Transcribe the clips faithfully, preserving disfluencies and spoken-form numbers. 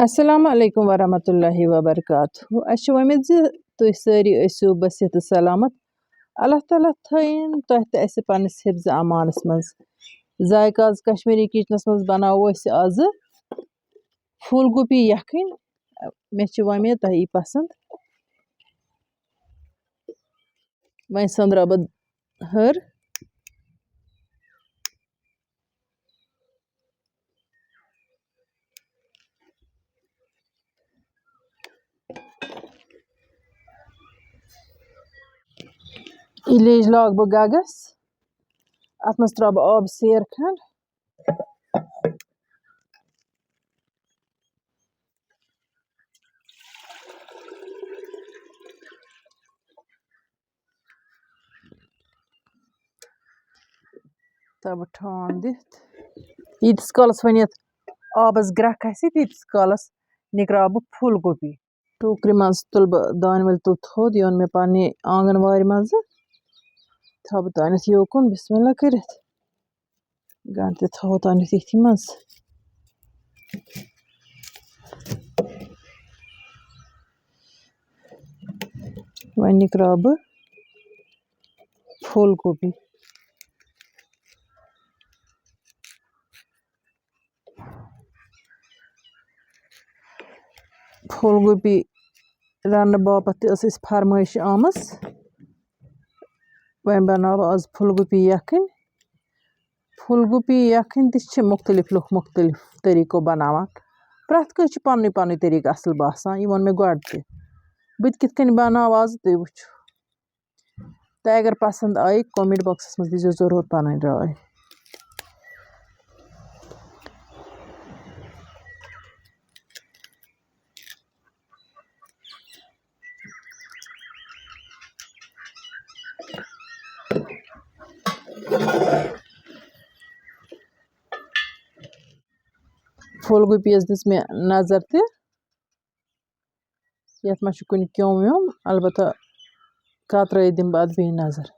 السلام علیکم ورحمۃ اللہ وبرکاتہ۔ اَسہِ چھِ وۄمید زِ تُہۍ سٲری ٲسِو بصحت تہٕ سلامت۔ اللہ تعالیٰ تھٲیِن تۄہہِ تہٕ اَسہِ پنٛنِس حفظ امانَس منٛز۔ ذائقہ آز کشمیٖری کِچنَس منٛز بَناوو أسۍ آزٕ پھوٗل گوٗپی یَکھٕنۍ۔ مےٚ چھِ وۄمید تۄہہِ یی پَسنٛد۔ وۄنۍ سۄنٛدراو بہٕ ہَر۔ یہِ لیٚج لاگہٕ بہٕ گَگَس۔ اَتھ منٛز ترٛاوٕ بہٕ آبہٕ سیر کھنٛڈ۔ تھاوٕ بہٕ ٹھانٛڈ دِتھ۔ ییٖتِس کالَس وۄنۍ یَتھ آبَس گرٛٮ۪کھ کھسہِ، تیٖتِس کالَس نِکراوٕ بہٕ پھوٗل گوٗپی۔ ٹوٗکرِ منٛز تُلہٕ بہٕ دانہِ ول تُل تھوٚد، یہِ اوٚن مےٚ پننہِ آنٛگن وارِ منٛزٕ۔ تھاوٕ بہٕ تانٮ۪تھ یوکُن بسم اللہ کٔرِتھ۔ گنٛڈٕ تہِ تھاوو تانٮ۪تھ ییٚتھی منٛز۔ وۄنۍ نِکراو بہٕ پھول گوبی۔ پھول گوبی رَننہٕ باپتھ تہِ ٲس اَسہِ فرمٲیش آمٕژ۔ وۄنۍ بَناوو آز پھول گوبی یَکھٕنۍ۔ پھول گوبی یَکھٕنۍ تہِ چھِ مُختٔلِف لُکھ مُختٔلِف طٔریٖقو بَناوان۔ پرٛٮ۪تھ کٲنٛسہِ چھُ پَننُے پَننُے طٔریٖقہٕ اَصٕل باسان، یہِ ووٚن مےٚ گۄڈٕ تہِ۔ بہٕ تہِ کِتھ کٔنۍ بَناوٕ آز، تُہۍ وٕچھِو۔ تۄہہِ اگر پسنٛد آیہِ، comment boxس منٛز دیٖزیو ضروٗر پنٕنۍ راے۔ پھول گوبیَس دِژ مےٚ نظر تہِ۔ یَتھ ما چھُ کُنہِ کیوٚم ویوٚم، البتہ کترٲیِتھ دِمہٕ بہٕ اَتھ بیٚیہِ نظر۔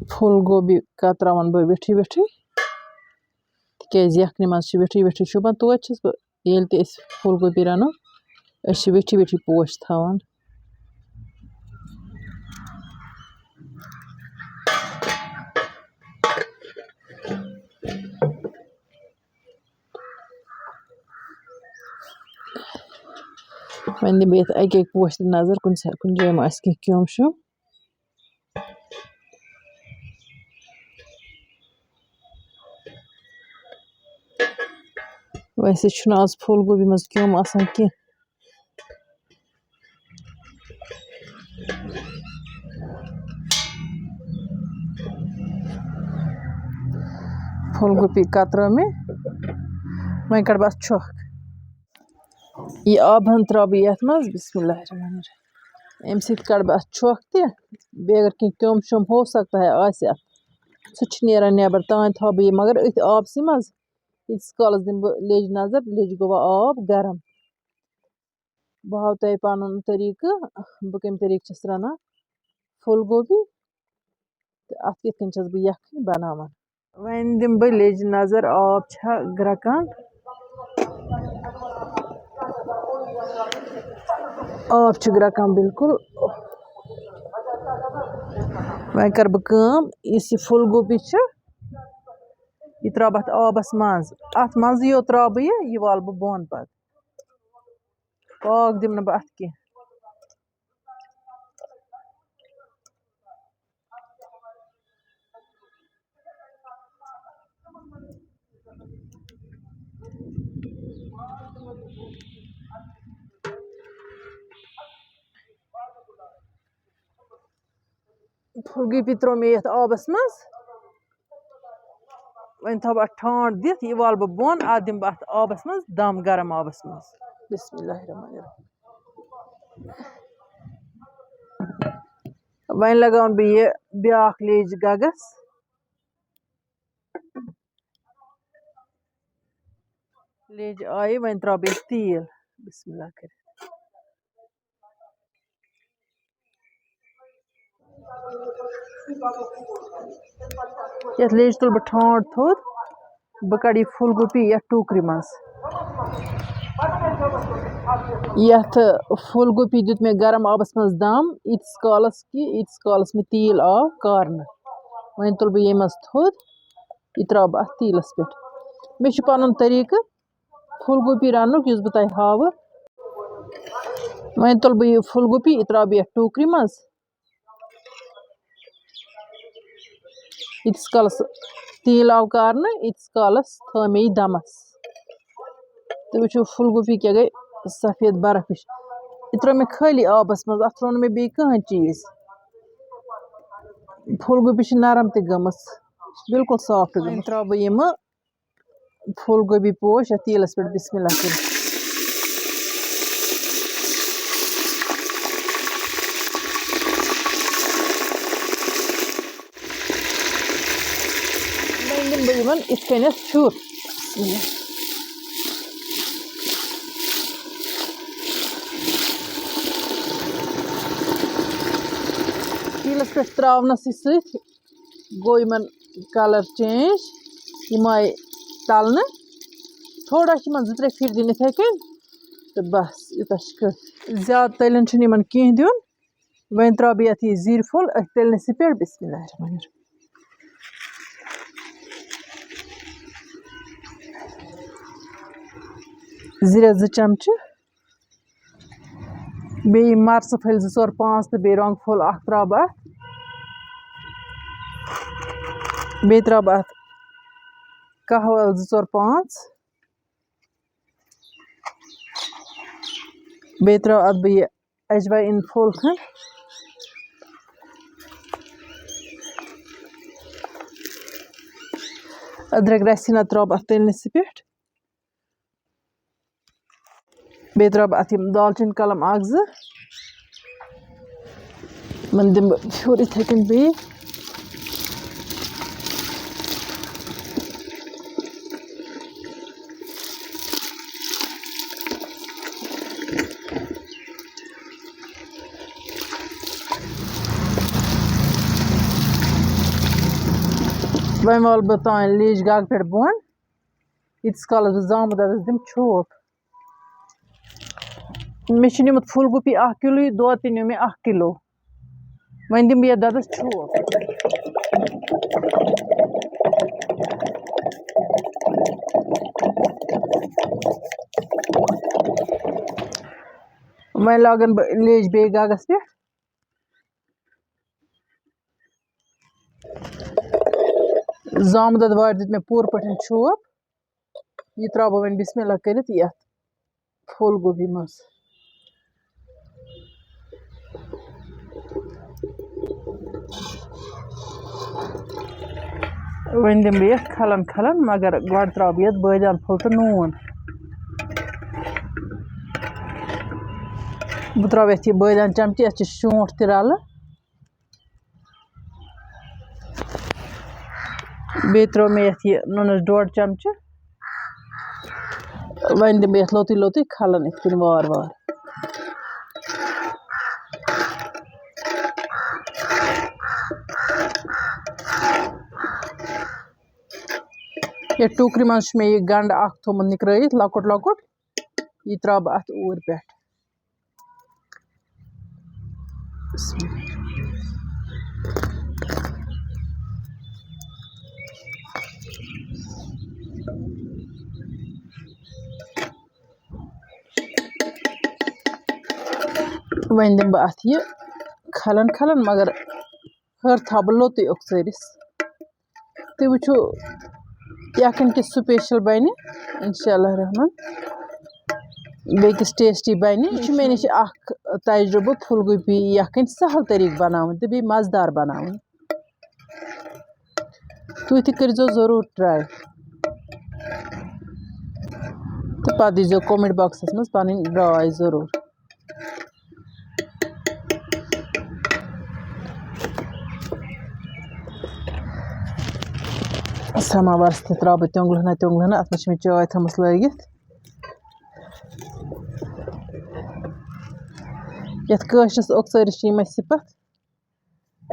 پھول گوبی کتراوان بہٕ ویٹھی ویٹھی، تِکیازِ یَکھنہِ منٛز چھِ ویٹھی ویٹھی شوٗبان۔ توتہِ چھَس بہٕ، ییٚلہِ تہِ أسۍ پھول گوبی رَنو، أسۍ چھِ ویٹھی ویٹھی پوش تھاوان۔ وۄنۍ دِمہٕ بہٕ یَتھ اَکہِ اَکہِ پوشہِ تہِ نظر، کُنہِ سا-، کُنہِ جایہِ ما آسہِ کینٛہہ کیوٚم شوٚم۔ ویسے چھُنہٕ آز پھول گوبی منٛز کیوٚم آسان کینٛہہ۔ پھول گوبی کترٲو مےٚ، وۄنۍ کڑٕ بہٕ اَتھ چھۄکھ۔ یہِ آب ہن ترٛاوٕ بہٕ یَتھ منٛز، بسم اللہ الرحمن الرحیم۔ اَمہِ سۭتۍ کَڑٕ بہٕ اَتھ چھۄکھ تہِ، بیٚیہِ اگر کینٛہہ کیوٚم شوٚم ہو سکتا ہے آسہِ اَتھ، سُہ تہِ چھُ نیران نٮ۪بر، تام تھاوٕ بہٕ یہِ مگر أتھۍ آبسٕے منٛز۔ ییٖتِس کالَس دِمہٕ بہٕ لیٚجہِ نظر، لیٚجہِ گوٚوا آب گرم۔ بہٕ ہاوٕ تۄہہِ پَنُن طریٖقہٕ، بہٕ کَمہِ طریٖقہٕ چھَس رَنان پھول گوبی تہٕ اَتھ کِتھ کٔنۍ چھَس بہٕ یَکھٕنۍ بَناوان۔ وۄنۍ دِمہٕ بہٕ لیٚجہِ نظر، آب چھا گرٛٮ۪کان؟ آب چھُ گرٛٮ۪کان بِلکُل۔ وۄنۍ کَرٕ بہٕ کٲم، یُس یہِ پھول گوبی چھُ، یہِ ترٛاوٕ بہٕ اَتھ آبَس منٛز۔ اَتھ منٛزٕے یوت ترٛاوٕ بہٕ یہِ، یہِ والہٕ بہٕ بۄن پَتہٕ۔ پاکھ دِمہٕ نہٕ بہٕ اَتھ کینٛہہ۔ پھُل گوٗپی ترٛوو مےٚ یَتھ آبَس منٛز۔ وۄنۍ تھاوٕ بہٕ اَتھ ٹھانٛڈ دِتھ، یہِ والہٕ بہٕ بۄن، اَتھ دِمہٕ بہٕ اَتھ آبَس منٛز دَم، گرم آبَس منٛز۔ بسم اللہ الرحمن الرحیم۔ وۄنۍ لگاوَن بہٕ یہِ بیٛاکھ لیٚج گَگَس۔ لیٚج آیہِ، وۄنۍ ترٛاوٕ بہٕ یَتھ تیٖل۔ بسم اللہ کٔرِتھ۔ یَتھ لیٚجہِ تُلہٕ بہٕ ٹھانٛڈ تھوٚد، بہٕ کَڑٕ یہِ پھُل گوٗپی یَتھ ٹوٗکرِ منٛز۔ یَتھ پھُل گوٗپی دیُت مےٚ گرم آبَس منٛز دَم، ییٖتِس کالَس کہِ ییٖتِس کالَس مےٚ تیٖل آو کارنہٕ۔ وۄنۍ تُلہٕ بہٕ ییٚمہِ منٛز تھوٚد، یہِ ترٛاوٕ بہٕ اَتھ تیٖلَس پٮ۪ٹھ۔ مےٚ چھُ پَنُن طریٖقہٕ پھُل گوٗپی رَننُک، یُس بہٕ تۄہہِ ہاوٕ۔ وۄنۍ تُلہٕ بہٕ یہِ پھُل گوٗپی، یہِ ترٛاوٕ بہٕ یَتھ ٹوٗکرِ منٛز۔ ییٖتِس کالَس تیٖل آو کارنہٕ، ییٖتِس کالَس تھٲو مےٚ یہِ دَمَس۔ تُہۍ وٕچھِو پھُل گوٗپی کیٛاہ گٔے سفید برف ہِش۔ یہِ ترٛٲو مےٚ خٲلی آبَس منٛز، اَتھ ترٛوو نہٕ مےٚ بیٚیہِ کٕہٕنۍ چیٖز۔ پھُل گوٗپی چھِ نرم تہِ گٔمٕژ، بِلکُل soft گٔمٕژ۔ وۄنۍ ترٛاوٕ بہٕ یِمہٕ پھول گوبی پوش یَتھ تیٖلَس پٮ۪ٹھ، بسم اللہ کٔرِتھ۔ وۄنۍ دِمہٕ بہٕ یِمَن یِتھ کٔنٮ۪تھ چھُر۔ بسم اللہ۔ تیٖلَس پٮ۪ٹھ ترٛاونَسٕے سۭتۍ گوٚو یِمَن colour change، یِم آیہِ تَلنہٕ۔ تھوڑا چھِ یِمَن زٕ ترٛےٚ پھِرِ دِنۍ یِتھَے کٔنۍ تہٕ بَس، یوٗتاہ چھِ کٲفی۔ زیادٕ تٔلِنۍ چھُنہٕ یِمَن کینٛہہ دیُن۔ وۄنۍ ترٛاوٕ بہٕ یَتھ یہِ زِرِ پھوٚل أتھۍ تٔلنَسٕے پٮ۪ٹھ۔ بسم اللہ الرحمن الرحیم۔ زِرٮ۪س زٕ چمچہٕ۔ بیٚیہِ یِم مرژٕ پھٔلۍ زٕ ژور پانٛژھ تہٕ بیٚیہِ رۄنٛگ پھوٚل اکھ ترٛاوٕ بہٕ اَتھ۔ بیٚیہِ ترٛاوٕ بہٕ اَتھ قہوٕ ٲلہٕ زٕ ژور پانٛژھ۔ بیٚیہِ ترٛاوٕ اَتھ بہٕ یہِ اجوایِن پھوٚل کھنٛڈ۔ أدرَک رَژھِ ہنا ترٛاوٕ بہٕ اَتھ تٔلنِسٕے پٮ۪ٹھ۔ بیٚیہِ ترٛاوٕ بہٕ اَتھ یِم دالچیٖن کَلَم اَکھ زٕ۔ یِمَن دِمہٕ بہٕ پھیُر یِتھَے کٔنۍ بیٚیہِ۔ وۄنۍ والہٕ بہٕ تام لیٚج گاگہٕ پٮ۪ٹھ بۄن۔ ییٖتِس کالَس بہٕ زامُت دۄدَس دِمہٕ چھوپ۔ مےٚ چھُ نیوٗمُت پھول گوٗپی اَکھ کِلوٗ، یہِ دۄد تہِ نیوٗ مےٚ اَکھ کِلوٗ۔ وۄنۍ دِمہٕ بہٕ یَتھ دۄدَس چھوپ۔ وۄنۍ لاگَن بہٕ لیٚج بیٚیہِ گاگَس پٮ۪ٹھ۔ زامہٕ دۄد وارِ دیُت مےٚ پوٗرٕ پٲٹھۍ چھوپ۔ یہِ ترٛاوٕ بہٕ وۄنۍ بسم اللہ کٔرِتھ یَتھ پھول گوبی منٛز۔ وۄنۍ دِمہٕ بہٕ یَتھ کھلَن کھلَن، مگر گۄڈٕ ترٛاوٕ بہٕ یَتھ بٲدیان پھوٚل تہٕ نوٗن۔ بہٕ ترٛاوٕ یَتھ یہِ بٲدیان چمچہٕ، یَتھ چھِ شونٛٹھ تہِ رَلہٕ۔ بیٚیہِ ترٛوو مےٚ یَتھ یہِ نُنَس ڈۄڈ چمچہٕ۔ وۄنۍ دِمہٕ بہٕ یَتھ لوٚتُے لوٚتُے کھَلَن یِتھ کٔنۍ وارٕ وارٕ۔ یَتھ ٹوٗکرِ منٛز چھُ مےٚ یہِ گنٛڈٕ اَکھ تھوٚومُت نِکرٲیِتھ، لۄکُٹ لۄکُٹ۔ یہِ ترٛاوٕ بہٕ اَتھ اوٗرۍ پٮ۪ٹھ۔ وۄنۍ دِمہٕ بہٕ اَتھ یہِ کھَلَن کھَلَن، مگر ہٲر تھاوٕ بہٕ لوٚتُے اوٚکژٲرِس۔ تُہۍ وٕچھِو، یَکھٕنۍ کِژھ سُپیشَل بَنہِ، اِنشاء اللہ الرحمن۔ بیٚیہِ کِژھ ٹیسٹی بَنہِ۔ یہِ چھُ مےٚ نِش اَکھ تَجرُبہٕ، پھُل گوٗپی یَکھٕنۍ سَہَل طریٖقہٕ بَناوٕنۍ تہٕ بیٚیہِ مَزٕدار بَناوٕنۍ۔ تُہۍ تہِ کٔرۍزیو ضروٗر ٹرٛاے۔ تہٕ پَتہٕ دیٖزیو کومٮ۪نٛٹ باکسَس منٛز پَنٕنۍ راے ضروٗر۔ سَماوارَس تہِ ترٛاوٕ بہٕ تیوٚنٛگلہٕ ہنا تیوٚنٛگلہٕ ہنا۔ اَتھ منٛز چھِ مےٚ چاے تھٲومٕژ لٲگِتھ۔ یَتھ کٲشرِس اوٚکژٲرِس چھِ یِمَے صِفت۔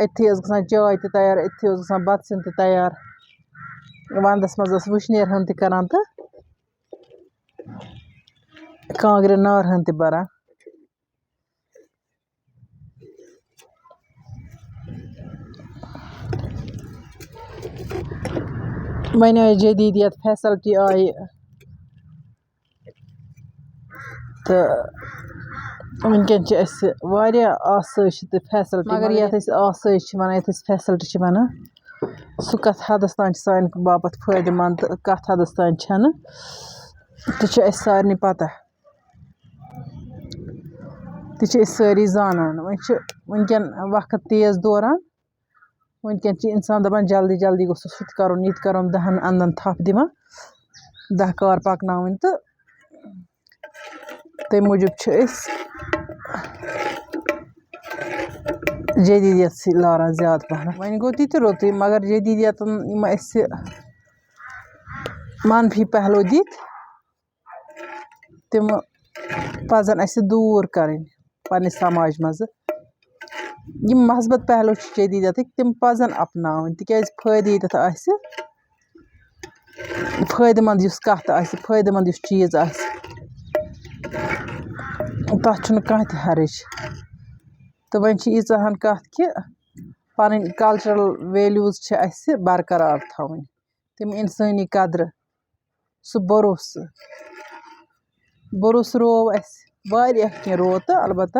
أتھی ٲس گژھان چاے تہِ تیار، أتھی اوس گژھان بَتہٕ سیُن تہِ تیار۔ وَنٛدَس منٛز ٲس وٕشنیر ہن تہِ کَران تہٕ کانٛگرِ نار ہن تہِ بَران۔ وۄنۍ آیہِ جدیٖدیت، فیسَلٹی آیہِ، تہٕ وٕنکٮ۪ن چھِ اَسہِ واریاہ آسٲیِش تہٕ فیسَلٹی۔ مگر یَتھ أسۍ آسٲیِش چھِ وَنان، یَتھ أسۍ فیسَلٹی چھِ وَنان، سُہ کَتھ حدَس تام چھِ سانہِ باپَتھ فٲیدٕ مَنٛد تہٕ کَتھ حدَس تام چھَنہٕ، تہِ چھِ اَسہِ سارنٕے پَتہ۔ تہِ چھِ أسۍ سٲری زانان۔ وۄنۍ چھِ وٕنکٮ۪ن وقت تیز دوران۔ وٕنکٮ۪ن چھِ اِنسان دَپان، جلدی جلدی گوٚژھُس ہُہ تہِ کَرُن، یہِ تہِ کَرُن، دَہَن اَنٛدَن تھَپھ دِوان، دَہ کار پَکناوٕنۍ۔ تہٕ تَمہِ موٗجوٗب چھِ أسۍ جدیٖدیت سۭتۍ لاران زیادٕ پَہَن۔ وۄنۍ گوٚو تہِ تہِ روٚتُے، مگر جدیٖدیتَن یِم اَسہِ منفی پہلو دِتۍ، تِم پَزَن اَسہِ دوٗر کَرٕنۍ پنٛنِس سماج منٛزٕ۔ یِم مثبت پہلو چھِ جدیٖدیتٕکۍ، تِم پَزَن اَپناوٕنۍ، تِکیٛازِ فٲیدٕ ییٚتٮ۪تھ آسہِ، فٲیدٕ مند یُس کَتھ آسہِ، فٲیدٕ مند یُس چیٖز آسہِ، تَتھ چھُنہٕ کانٛہہ تہِ حرج۔ تہٕ وۄنۍ چھِ ییٖژاہ ہَن کَتھ کہِ پَنٕنۍ cultural values چھِ اَسہِ برقرار تھاوٕنۍ، تِم اِنسٲنی قدرٕ، سُہ بھروسہٕ۔ بھروسہٕ روو اَسہِ واریاہ کینٛہہ، روو تہٕ البتہ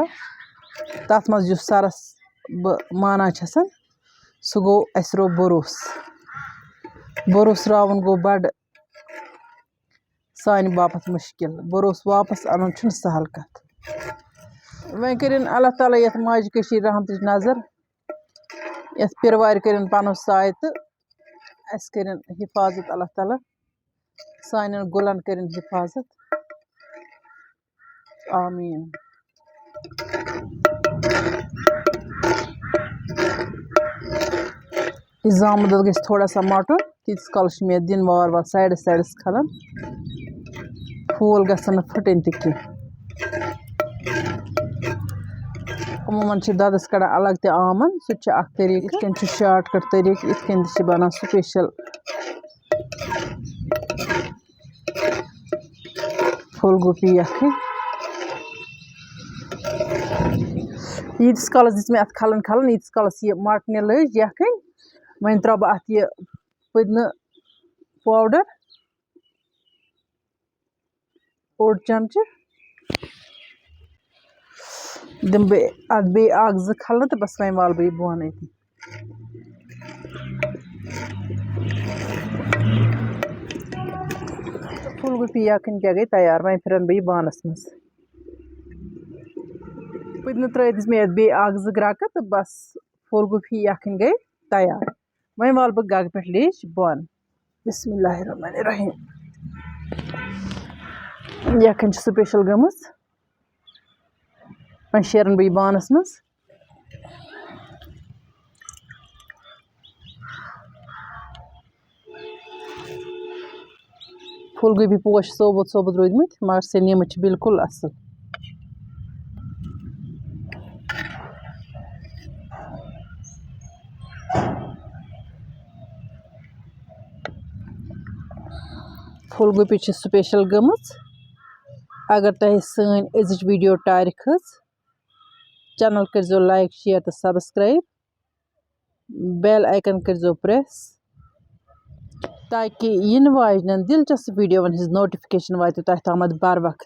تَتھ منٛز یُس سَرَس بہٕ مانان چھَسَن، سُہ گوٚو اَسہِ روو بھروسہٕ۔ بھروسہٕ راوُن گوٚو بَڑٕ سانہِ باپَتھ مُشکِل۔ بھروسہٕ واپَس اَنُن چھُنہٕ سَہَل کَتھ۔ وۄنۍ کٔرِن اللہ تعالیٰ یَتھ ماجہِ کٔشیٖرِ رحمتٕچ نظر، یَتھ پِرٕ وارِ کٔرِن پَنُن سایہِ تہٕ اَسہِ کٔرِن حِفاظت اللہ تعالیٰ، سانٮ۪ن گُلَن کٔرِن حِفاظت۔ آمیٖن۔ یہِ زامُت دۄد گژھِ تھوڑا سا مۄٹُن، تیٖتِس کالَس چھِ مےٚ دِنۍ وارٕ وارٕ سایڈَس سایڈَس کھَلَن۔ پھوٗل گژھن نہٕ پھٕٹٕنۍ تہِ کینٛہہ۔ عموٗمَن چھِ دۄدَس کَڑان الگ تہِ آمَن، سُہ تہِ چھُ اَکھ طریٖقہٕ۔ یِتھ کٔنۍ چھُ شارٹ کَٹ طریٖقہٕ، یِتھ کٔنۍ تہِ چھِ بَنان سُپیشَل پھول گوٗپی یَکھٕنۍ۔ ییٖتِس کالَس دِژ مےٚ اَتھ کھَلَن کھَلَن، ییٖتِس کالَس یہِ مَٹنہِ لٔج یَکھٕنۍ، وۄنۍ ترٛاوٕ بہٕ اَتھ یہِ پُدنہٕ پاوڈَر، اوٚڑ چَمچہٕ۔ دِمہٕ بہٕ اَتھ بیٚیہِ اَکھ زٕ کھَلہٕ تہٕ بَس، وۄنۍ والہٕ بہٕ یہِ بۄن أتی۔ پھول گوٗپی یَکھٕنۍ کیٛاہ گٔے تیار، وۄنۍ پھِرَن بہٕ یہِ بانَس منٛز۔ پُدنہٕ ترٛٲوِتھ دِژ مےٚ یَتھ بیٚیہِ اَکھ زٕ گرٛکہٕ تہٕ بَس، پھول گوٗپی یَکھٕنۍ گٔے تیار۔ وۄنۍ والہٕ بہٕ گَگہٕ پٮ۪ٹھ لیٚج بۄن۔ بسم اللہ الرحمن الرحیم۔ یَکھٕنۍ چھِ سُپیشَل گٔمٕژ۔ شیرَن بہٕ یہِ بانَس منٛز۔ پھول گوبی پوش ثوبوٗت ثوبوٗت روٗدمٕتۍ، مگر سیٚنیمٕتۍ چھِ بالکل اَصٕل۔ پھول گوبی چھِ special گٔمٕژ۔ اگر تۄہہِ سٲنۍ أزِچ video ٹارِ کھٔژ، channel کٔرۍزیو like، share تہٕ subscribe۔ Bell icon کٔرۍزیو press، تاکہِ یِنہٕ واجنٮ۪ن دلچسپ videoوَن ہٕنٛز notification واتہِ تۄہہِ تامَتھ بر وقت۔